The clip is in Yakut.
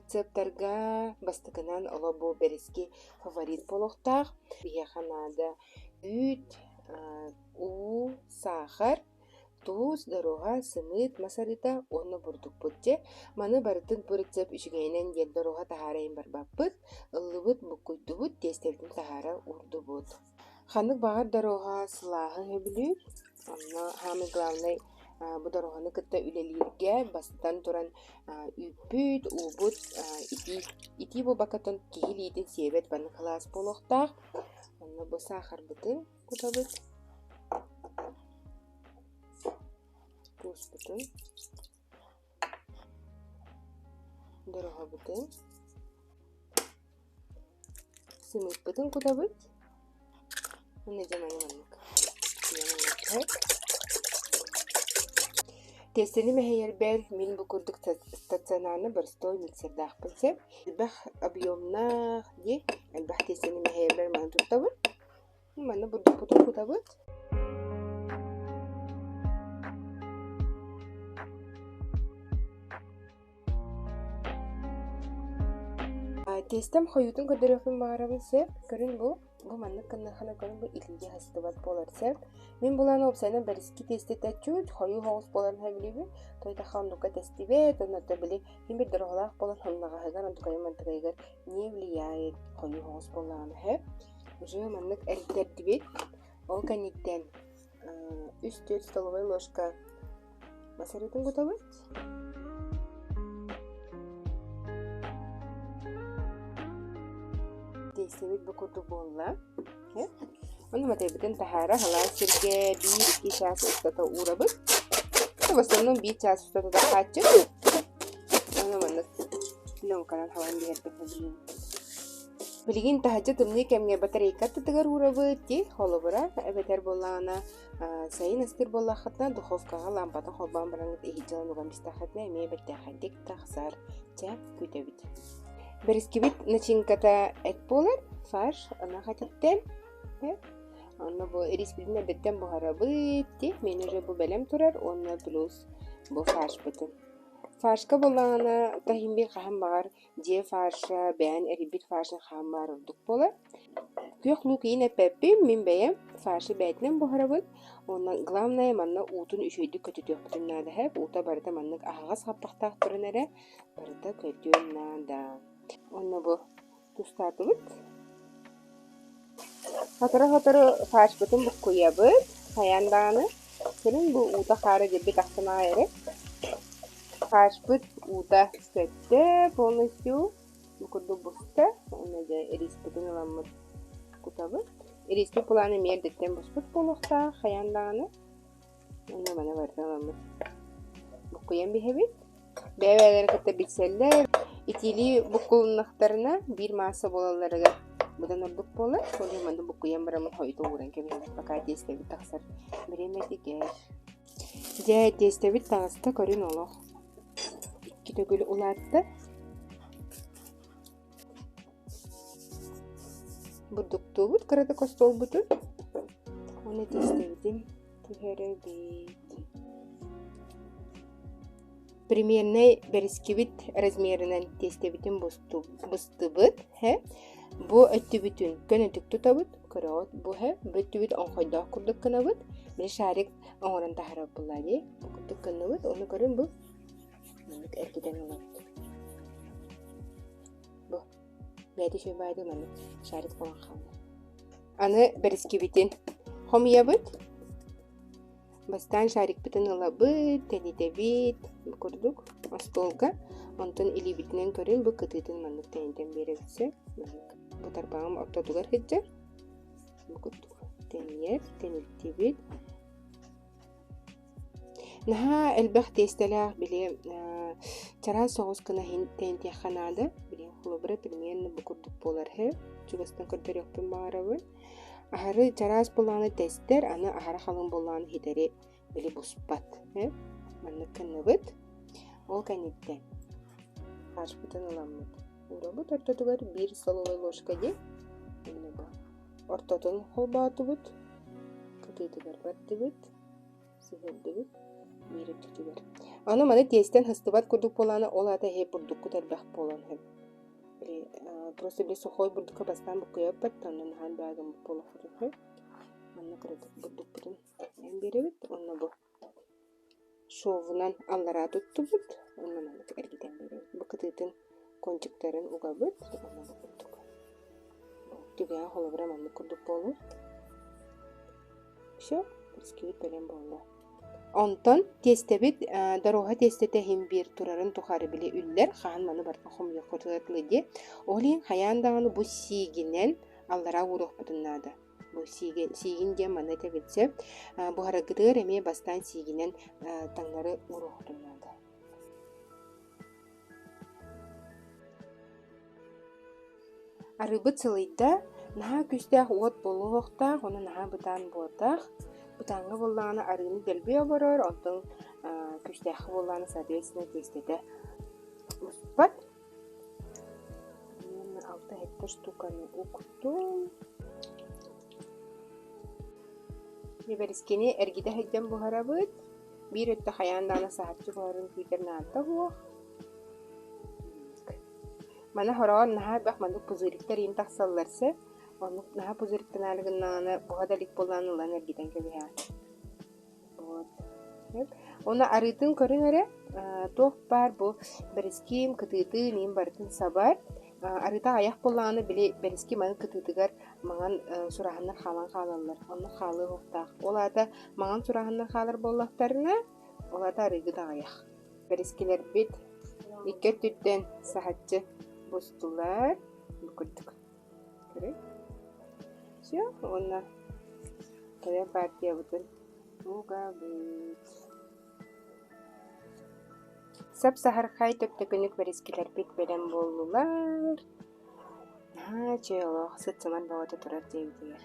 Рецептарга бастакынан оло бу бэриски фаворит буолуохтаах. Биһиэхэ наада үүт, уу, саахар, туус, доруоһа, сымыыт, мас арыыта уонна бурдукпут дьэ. Маны барытын бу рецепт үчүгэйинэн диэн доруоһа таһаара иһин барбаппыт. Ыллыбыт, буккуйдубут, тиэстэбитин таһаара уурдубут. Ханнык баҕар доруоһа сылааһы сөбүлүүр. Онно саамай главнай бу доруоһаны кытта үлэлииргэ бастатан туран үүппүт, уубут итии итии буолбаккаттан киһи илиитин сиэбэт маннык сылаас буолуохтаах. Онно бу саахарбытын кутабыт, тууспутун, доруоһабытын Сымыыппытын кутабыт уонна дьэ маны маннык Тиэстэни мэһийэрбэр мин бу курдук стационарный боростуой миксердаахпын сөп. Элбэх объемнаах дии, элбэх тиэстэни мэһийэрбэр маны туттабын. Манна бурдукпутун кутабыт. Тиэстэм хойуутун көрдөрүөхпүн баҕарабын сөп. Көрүн бу, бу маннык гыннаххына көрүн бу илиигэ сыстыбат буолар сөп. Мин булан уопсайынан бэриски тиэстэтэ чуть хойуу соҕус буоларын сөбүлүүбүн. Тойтахха оннукка тэстибэт, онно били ким бир дороголаах буолан хонноҕоһугар онтукайын мантыкайыгар не влияет хойуу соҕус буоллаҕына сөп. Уже маннык эрдэрдибит. Ол кэнниттэн үс-түөрт столовай ложка Мас арыытын кутабыт. Тиэстэбит бу курдук буолла. Ону матайбытын таһаара халаан сиргэ биир-икки чаас устата уурабыт. В основном биир чаас устата тахааччы. Ону маннык пленканан халан биэрбит билигин. Билигин таһырдьа тымныы кэмҥэ батарейка аттытыгар уурабыт дии, холобура, эбэтэр буоллаҕына Сайын астыыр буоллаххытына, духовкаҕа лаампатын холбоон бараҥҥыт иһирдьэ ылан уган бистаххытына эмиэ бэртээхэйдик тахсар. Чэ, күүтэбит. Бэрискибит начинката эт буолар, фарш, ынах этиттэн. Онно бу ириспитин эрдэттэн буһарабыт, ти, мин уже бу бэлэм турар уонна плюс бу фаршпытын. Фаршка буоллаҕына, таһимбир хаһан баҕар Дьиэ фарша, бэйэн эрийбит фаршын хаан баар ордук буолар. Күөх луук иин эппэппин, мин бэйэм фаршы бэйэтинэн буһарабын. Уонна главное манна уутун үчүгэйдик көтүтүөхпүтүн наада эһэп. Уута барыта маннык аһаҕас хаппахтаах туран эрэ барыта көтүөн наада. Уонна бу тустаатыбыт. Сотору-сотору фаршпытын буккуйабыт, хайаан даҕаны. Сүрүн бу уута-хаара дьэбби тахсан аҕай эрэ. Фаршпыт уута көттө полностью бу курдук буста уонна дьэ ириспитин ыламмыт кутабыт. Ириспит былаан эмиэ эрдэттэн буспут буолуохтаах хайаан даҕаны. Уонна маны барытын ыламмыт буккуйан биһэбит. Бэйэ-бэйэлэрин кытта билсэллэр. Итиилии буккулуннахтарына биир маасса буолалларыгар быдан ордук буолар. Ол иһин манна буккуйан бараммын хойутуу ууран кэбиһэбит пока тиэстэбит тахсар бириэмэтигэр. Дьэ, тиэстэбит таҕыста көрүн олох. Икки төгүл улаатта. Бурдуктуубут кыратык остуолбутун. Уонна тиэстэбитин түһэрэбит. Примернай бэрискибит размерынан тиэстэбитин бустубут. Бу өттүбүтүн көнөтүк тутабыт, көрөҕүт бу һэ, бу өттүбүт оҥхойдоох курдук гынабыт. Били шарик оҥорон таһаарар буолла дии. Бу курдук гынныбыт, ону көрүн бу маннык эргитэн ылабыт. Бу бэйэтэ үчүгэй баайдыы маннык шарик буолан хаалла. Аны бэрискибитин хомуйабыт. Бастаан шарикпытын ылабыт, тэнитэбит, бу курдук остуолга. Онтон илиибитинэн көрөн бу кытыытын маннык тэнитэн биэрэбит сөп. Маннык бу тарбаҕым ортотугар сылдьар. Бу курдук тэнийэр, тэниттибит. Наһаа элбэх тиэстэлээх били чараас соҕус гына иһин тэнитиэххэ наада. Билигин холобура примерно бу курдук буолар үһү. Чугастан көрдөрүөхпүн баҕарабын. Аһары чараас буоллаҕына тэстэр, аны аһара халыҥ буоллаҕына ситэри били буспат. Маннык гынныбыт. Ол кэнниттэн фаршпытын ыламмыт. Уурабыт ортотугар биир столовай ложка диэн ортотун холбоотубут, кытыытыгар бардыбыт, сыһыардыбыт биир өттүтүгэр. Аны маны тиэстэн сыстыбат курдук буолаана, ол аата эһиги бурдуккут элбэх буолан сөп. Били просто били сухой бурдукка бастаан буккуйаппат, онон наһаа элбэҕи гыммыт буолуохпутун сөп. Манна кыратык бурдукпутун эн биэрэбит уонна бу шовунан аллараа туттубут уонна маннык эргитэн биэрэбит. Бу кытыытын кончиктарын угабыт уонна бу курдук. Түгэҕэ холобура маннык курдук буолуо. Все, бисквит бэлэм буолла. Онтон тиэстэбит доруоһа тиэстэтэ иһин биир турарын тухары били үллэр, хаһан маны барытын хомуйуоххутугар дылы диэ. Ол иһин хайаан даҕаны бу сиигинэн аллараа ууруохпутун наада. Бу сиигин, сиигин диэн манна этэбит сөп. Буһараргытыгар эмиэ бастаан сиигинэн таҥнары ууруоххутун наада. Арыыбыт сылыйда, наһаа күүстээх уот буолуохтаах уонна наһаа бытаан буотах. Бытааҥҥа буоллаҕына арыыны дэлби оборор, онтон күүстээххэ буоллаҕына соответственно тиэстэтэ буспат. Алта-сэттэ штуканы уктум. Бэбэрискэни эргитэ сылдьан буһарабыт. Биир өттө хайаан даҕаны саһарчы буһарын күүтэр наадата суох. Маны хороон наһаа элбэх маннык пузыриктар иин тахсаллар сөп. Оннук наһаа пузыриктанаары гыннаҕына буһа да илик буоллаҕына ылан эргитэн кэбиһэҕин. Вот. Уонна арыытын көрүҥ эрэ, туох баар бу бэрэскиим кытыытын иин барытын сабар. Арыыта аҕыйах буоллаҕына били бэрэскиим аны кытыытыгар маҥан сурааһыннар хаалан хаалаллар. Онно хаалыа суохтаах. Ол аата маҥан сурааһыннар хаалар буоллахтарына, ол аата арыыгыт аҕыйах. Бэрискилэрбит икки өттүттэн саһаччы бустулар. Бу курдук. Көрүҥ. Все, уонна тойон партиябытын угабыт. Сап-саһархай төптөкүнүк бэрискилэрбит бэлэм буоллулар. Наһаа үчүгэй олох сыт-сымар бөҕөтө турар диэбитигэр.